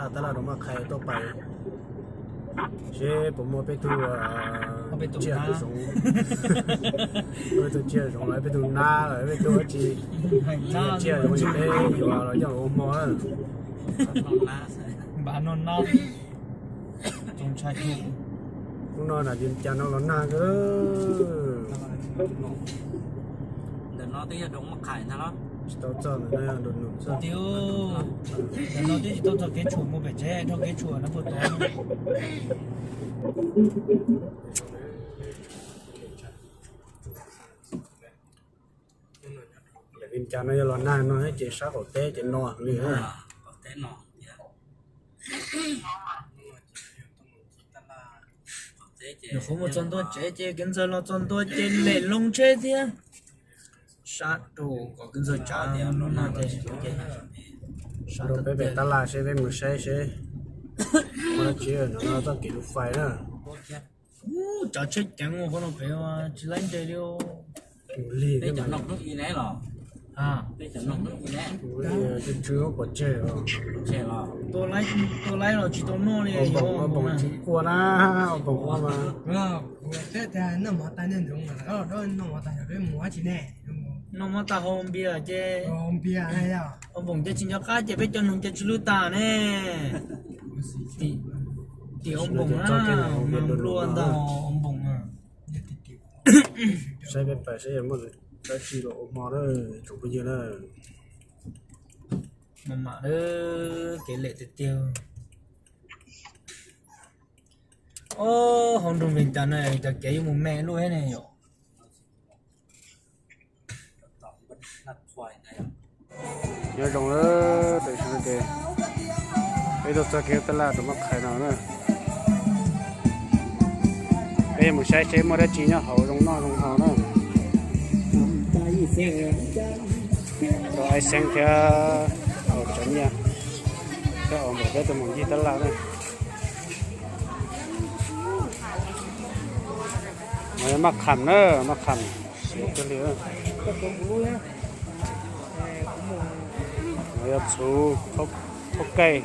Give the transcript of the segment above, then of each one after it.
Tab laj rau maj qhais tuaj pais seb puas muaj peb tug tsiaj zoov, peb tug tsiaj zoov los peb tug nab los peb tug dab tsi. Tsiaj zoov ces peb yuav los coj los ua hmo na. Hnub no na Vias Cas no los nag kawg. Ntawm no twb yog doo maj qhais ntag los? Tsis tau txog ntawm no, yog nram num xwb. Ntawm no twb tsis tau txog kev tshuam mus pem tsev, dhau kev tshuam no puag tod. Ntawm Vias Cas no yog los nag no ces sab qaum teb ces no li. Nyuam qhuav mus txog ntua tsev ces kev ntxawg los txog ntua ces lem loo tsheb thiab. Sab rau kom kev ntxawg tsav no na ces sab rau peb pem tab laj seb peb mus saib seb muaj dab tsi no, txoj kev lub fais na. Ub, tsav tsheb ceev ua qhov no pem tsis laib nres li. Peb cov noj hnub i ne los? Peb cov noj hnub i ne? Tsw tsw pov tseg los? Tua laib los tsis tau noj li. Ua npoom tsis ua na, ua npoom ua mas. Noj mov tas yog peb mus ua tsi ne? Noj mov tas haus npias ces, ua npoom ces tsis nco qab ces peb cov noog ces tsis lwj tas ne. Tim ua npoom na, mas nplua ntag ua npoom. Saib peb pais saib yog muaj dab tsi los ua hmo na, tsoom phooj ywg na. Mas mam kev lem tiag tiag. Ob, hauv nroog Vias Cas no cov kev yuav mus me luaj thiab ne yom. Nyob zoo lawm, tam sim no ces peb tuaj txog kiag tab laj rau maj qhais no na. Peb yuav mus saib seb muaj dab tsi nyob hauv zoo noj zoo haus na. Rau Aib Xeeb thiab Aus Tsav Nyiaj thiab Aus Npaum peb tuaj mus ncig tab laj na. No yog maj qham na, maj qham. No yog txhuv, txhuv kaij,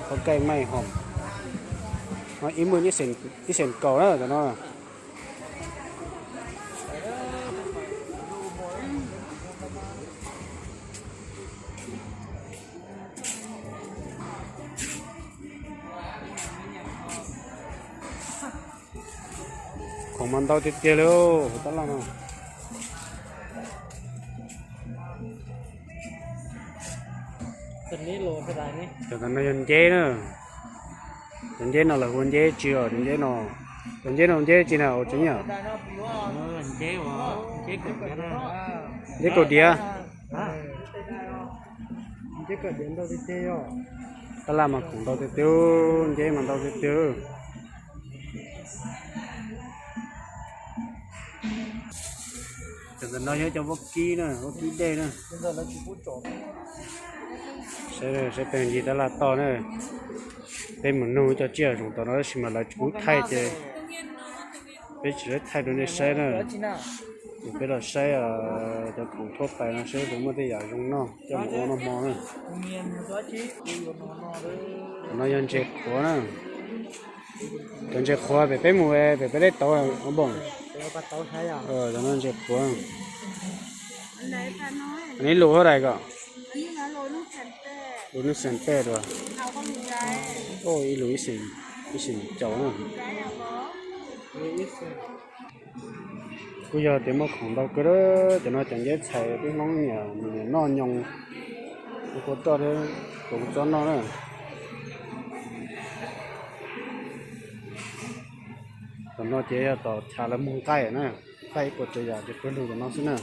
txhuv kaij maij hom. No ib muaj ib xeem kaum na cov no. Khoom mas ntau tiag tiag li hauv tab laj no. Cov no yog nceb na. Cov nceb no lawv hu ua nceb tsi os? Cov nceb no, cov nceb no nceb tsi na Aus Tsav Nyiaj? Nceb kaum diav. Tab laj mas khoom ntau tiag tiag, nceb mas ntau tiag tiag. Cov ntawm no yog cov vaub kib na, vaub kib dej na. Saib, saib peb ncig tab laj toj na. Peb mus nug cov tsiaj zoov tom no tab sis mas lawv tsis pub thaij ces peb tsis tau thaij rau nej saib na. Ces peb los saib cov khoom thuab tais no seb puas muaj tej yam zoo noj coj mus ua noj hmo na. Cov no yog ntses qhuav na. Cov ntses qhuav pem peb mus, pem peb dej tauv ua npoom. Cov no ntses qhuav. Neb lus huab dais kom? Lus nub xeem peb dua. Ib lus ib xeem caum na. Kuj yog tias muaj khoom ntau kawg, cov no cov nceb txhais peb Hmoob nyiam noj nyoos, ua roj thiab, ua txob noj na. Tom no ces yog tom chav lawv muag nqaij na, nqaij ib puas tsav yam ces peb lug tom no xwb na.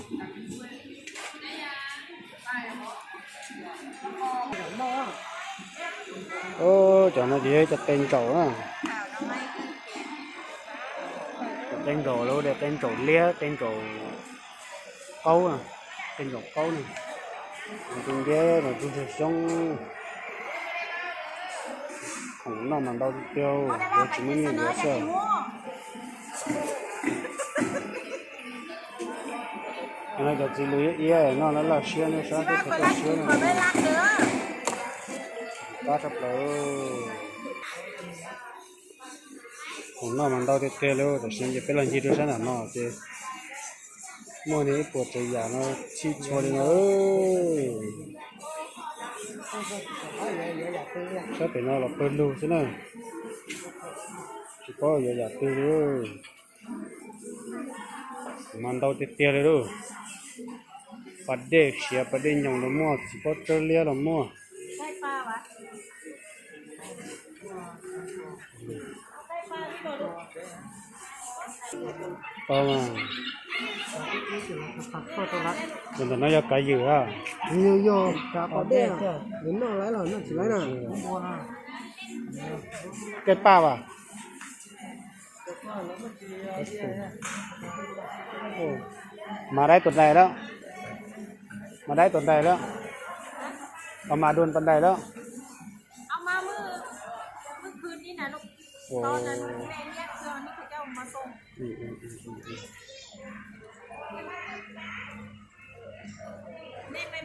Cov no ces yog cov qe ntsaum na. Cov qe ntsaum lawv hu tias qe ntsaum liab, qe ntsaum qaub, qe ntsaum qaub na. Tus nceb mas tus ntsuag xyoob. Khoom noj mas ntau tiag tiag, yuav tsis muaj nyiaj yuav xwb. Cov txiv lws iab iab noj laj laj siab, nej saib, tib tug laj siab no. Qab tshaj plaws. Khoom noj mas ntau tiag tiag li, tam sim no ces peb los ncig rau sab nram no ces muaj li ib puas tsav yam no txhij txhua li no. Sab pem no los pawg lug xwb na, tsis paub yuav yam twg li. Mas ntau tiag tiag li lauj. Pas dej siav pas dej nyoos los muaj, txiv pob tsawb liab los muaj. Tus ntawm no yog kav ywm a? Yog, yog kav pas dej, nws noj lawm los noj tsis lawm na. Kej paj vas. Mas dai tus dais lawm, mas dai tus dais lawm, mas dua tus dais lawm.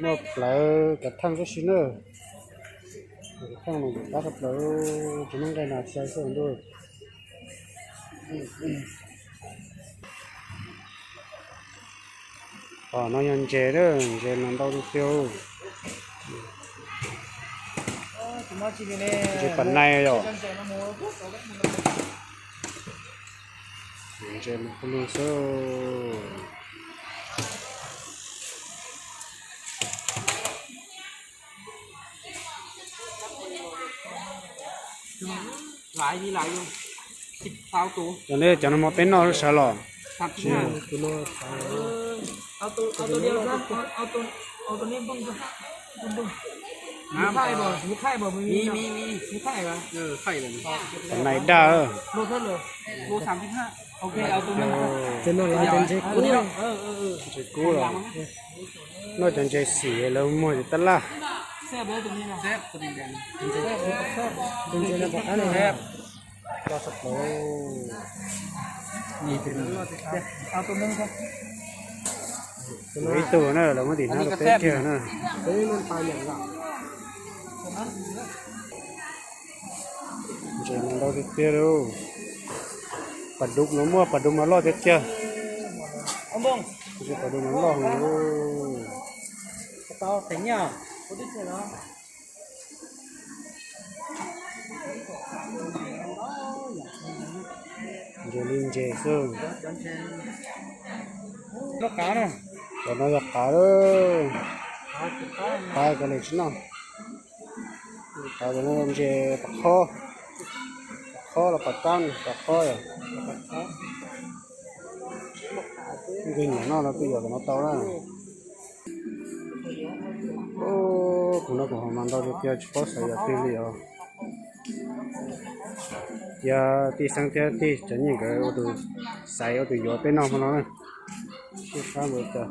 Muaj plawv kav theej tib si na. Kav theej no qab tshaj plaws, tsis muaj nqaij nas xyaw xwb ntuj. Tom no yog ntses na, ntses mas ntau tiag tiag. Ntses pas nais yom. Ntses mas pw lug xwb. Cov nej cov no mas peb noj lub sawv los. Cov nais daj. Ntses kub los. Noj cov ntses xim lawv muag ces tab laj. Ib tug na, lawv muab tim hnab rau peb kiag na. Ntses mas ntau tiag tiag li. Pas dub no muaj, pas dub mas loj tiag tiag. Pas dub mas loj heev. Ntses li ntses xwb. Cov no yog qav lawm. Qav cov lawv tsis noj. Qav cov no ntses pas khob, pas khob los pas kab, pas khob yom. Nqis nyiam noj no peb yuav cov no tau na. Kuv no kuv ho mas ntau tiag tiag tsis paub xav yam twg li os. Cia tij xeeb thiab tij Tsav Nyiaj nkawd ua tus xaiv ua tus yuav peb noj hmo no na. Siab qab npaum cas.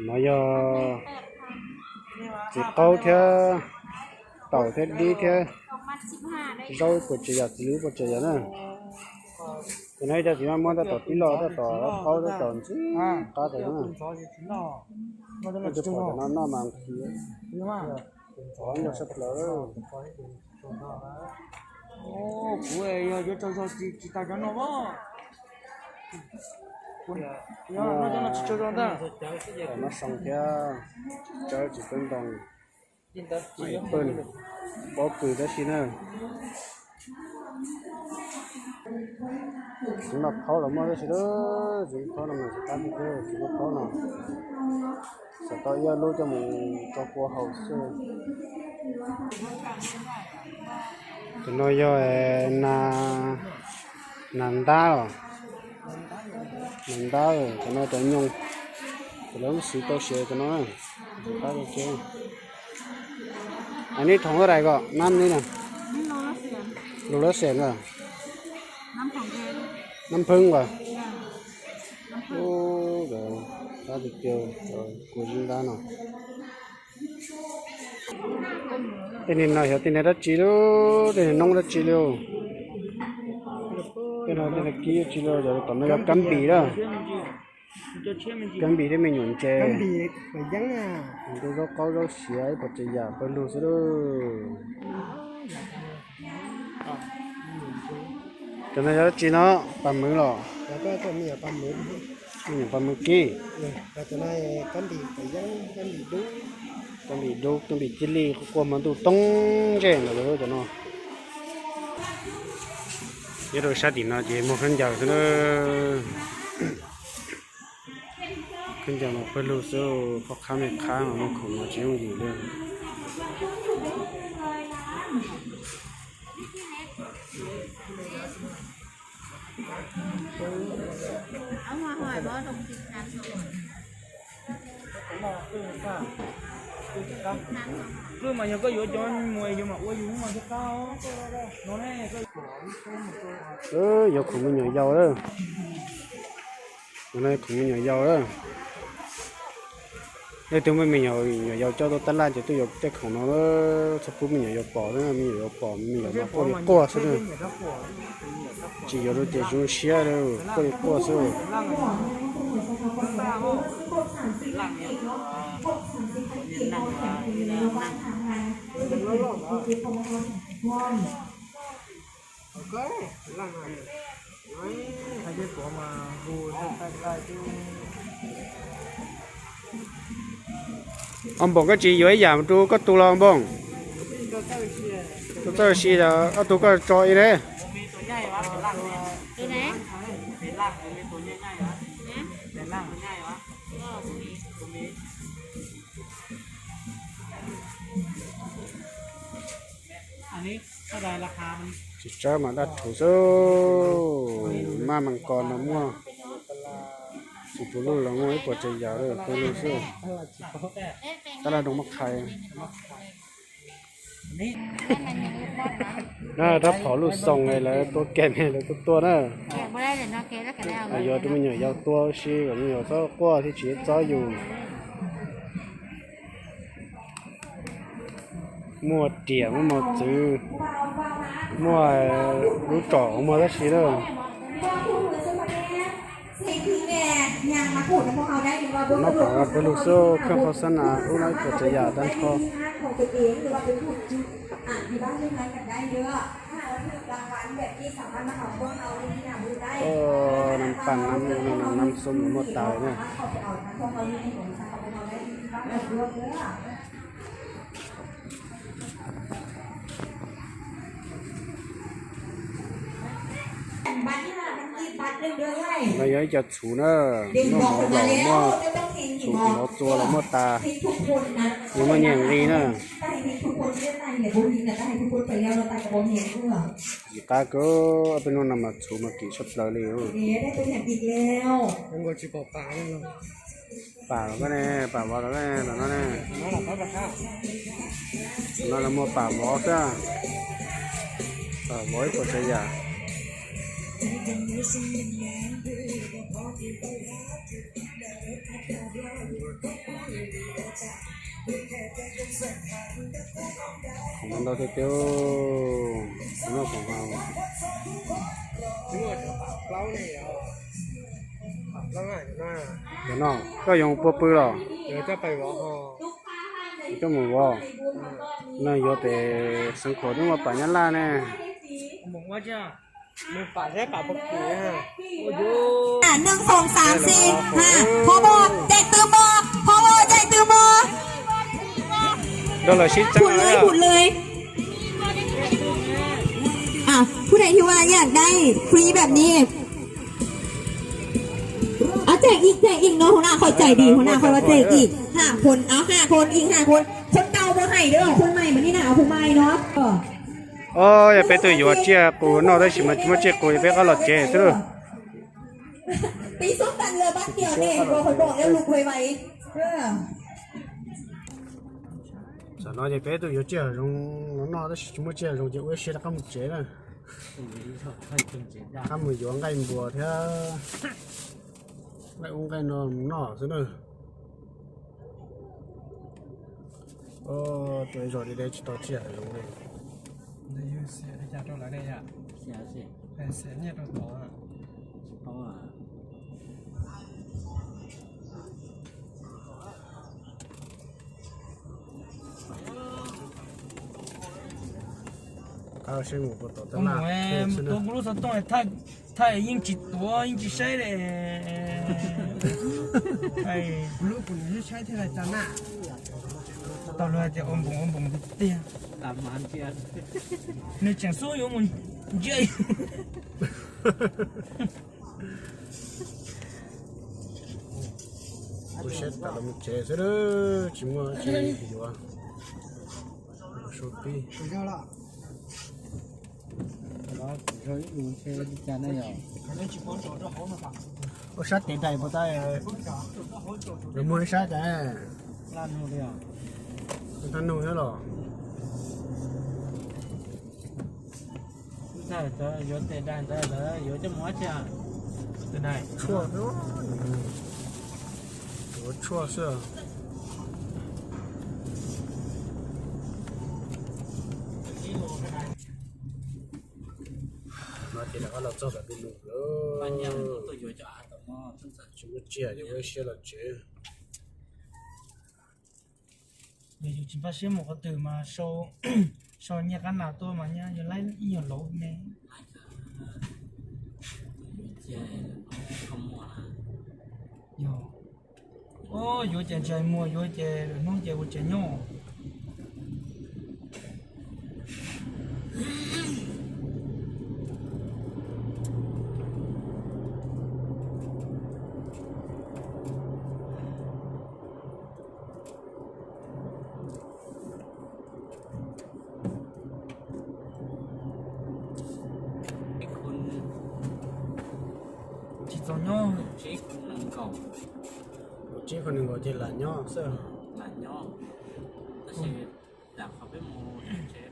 No yog txiv qaub thiab taum thiab dib thiab zaub puas tsav yam, txiv lwb puas tsav yam na. Ces no ib co txiv no muab tab tom tib loj, tab tom qaub, tab tom ntxim qab tas na. Tus pom cov no noj mas nqhis, ntxov ntau tshaj plaws. Kuv yog yuav tsaug zog tsis tas cov no mas. Noj soo thiab, tsawb tsis tub ntoo, paj pob kws tab sis na. Txiv noj phaub los muaj tab sis, txiv noj phaub no mas tsis qab tiag, txiv noj phaub no xav tau ib ob lub coj mus rau kua haus xwb. Cov no yog nas, nas ntab os. Nas ntab, cov no cov nyoos, cov lawv siv tau siav cov no. Neb thoom lub dais ko nab neb na? Lus lab xeem na? Nab Pheeb as? Tab tiag tiag, kua zib ntab no. Tej niag no xyov tej niag dab tsi lauj, tej niag noob dab tsi lauj. Tej no tej no kib tsis los, tom no yog kab npis na. Kab npis thiab me nyuam ntses, zaub qaub zaub siav ib puas tsav yam pawg lug xwb lauj. Cov no yog dab tsi no? Pas mws los? Me nyuam pas mws kib. Kab npis dub, kab npis cia li quaj hmo ntuj toob ntsej ntawd cov no. Nyob rau sab tim no ces muag khaub ncaws xwb na. Khaub ncaws mas pawg lug xwb, phob qhab me qhab mas muag khoom mas tsis yooj yim li. Mas yog koj yuav cov muag yus mam ua yus mas thiaj qab no ne. Yuav khoom me nyuam yaus lawm. Khoom me nyuam yaus lawm. Leej twg muaj me nyuam yaus coj tuaj tab laj ces tuaj yuav tej khoom no, txhob pub me nyuam yaus pom, me nyuam yaus pom me nyuam mas quaj li quaj xwb na. Tsis yuav rau ces zoo siab li, quaj li quaj xwb. Ob Npoos, koj tsis yuav ib yam rau koj tus los Npoos? Tus txawj si, ob tug koj tso ib ne. Tsis tsawg mas daj rhuv xwb. Maj mas ko no muaj, tsis puv luj los muaj ib puas tsav yam li pawg lug xwb. Tab laj roo muab qhais. Rab phom luj xoo lawv tua kem lawv tua tua na. Yuav rau me nyuam yaus tua si kom me nyuam txhob quaj thiab tsis txob yus. Muaj riam muaj mos txwv, muaj lub tsom muaj tab sis na. Noj pom pawg lug xwb, kheej qhov xab nas ub no ib puas tsav yam tag nrho. Nam pam nam no nam xum muaj tas na. No yog ib co txhuv na, muaj mov los muaj, txhuv mov txua los muaj tas, nws muaj nyiaj nqi na. Tsis qab kawg, ob peb hnub no mas txhuv mas kim tshaj plaws li. Pam los koj ne, pam vov los koj ne, tam no ne. Tam no lawv muaj pam vov xwb. Pam vov ib puas tsav yam. Khoom ntau tiag tiag. Cov no koj yuav mus pua pw los? Coj mus vov. No yuav pem Xeev Khuam twb muaj pam Nyab Laj ne. Nws xoom xaam xis, hos pos caim tws mos, hos pos caim tws mos. Nrog lawv sib txeeb. Phut lawm, phut lawm.ผู้ใดที่ว่าอยากได้ฟรีแบบนี้ เอาแจกอีก แจกอีกเนาะ หัวหน้าคอยจ่ายดี หัวหน้าคอยว่าแจกอีก ห้าคน เอา ห้าคน อีก ห้า คน คนเก่าบ่ให้เด้อ คนใหม่มานี่นะ เอาผู้ใหม่เนาะ Os, yog peb tuaj yuav tsiaj qus noj tab sis mas tsis muaj tsiaj qus, yog peb qab los tsev xwb lauj. Tam no ces peb tuaj yuav tsiaj hav zoov los noj tab sis tsis muaj tsiaj hav zoov ces ua ib siab rov qab mus tsev na. Rov qab mus yuav nqaij npua thiab nqaij ub nqaij no mus noj xwb na. Tuaj ib zaug deb deb tsis tau tsiaj hav zoov li. Xiam nyiaj rau tod. Mus mus, tuav kuv lub xov tooj, thaij yeej tsis tuav yeej tsis saib li. Thaij kuv lub, kuv saib thiaj li tau na. Tau luag hais tias ua npoos ua npoos tiag tiag. Nws tseem xub yuav mus ntsia. Kuv siab tas los mus tsev xwb, tsis muaj tsev yuav. Sau pib. Ua sab tes dais puas tab, lawv muag ib sab tas. Laj nug li os. Laj nug thiab los. Ntxawm cov yuav tes dais ntawd lawv yuav coj mus ua dab tsi? Tes dais tshuaj, yuav tshuaj xwb. No ces lawv los txog pem peb lus lawm. Tsis muaj tsiaj ces ua ib siab los tsev. Yog yus tsis npaj siab mus qhov twg mas sau nyiaj qab nas tuaj mas nyab yog laib ib nyuag lauv me. Yog, o, yuav ces ntsais muag, yuav ces lwm hnub ces ua tsev nyob. Tsis txaus nyob. Tsib kho nees nkaum ces lam nyob xwb. Lam nyob, tab sis lam qhov peb mus tsev.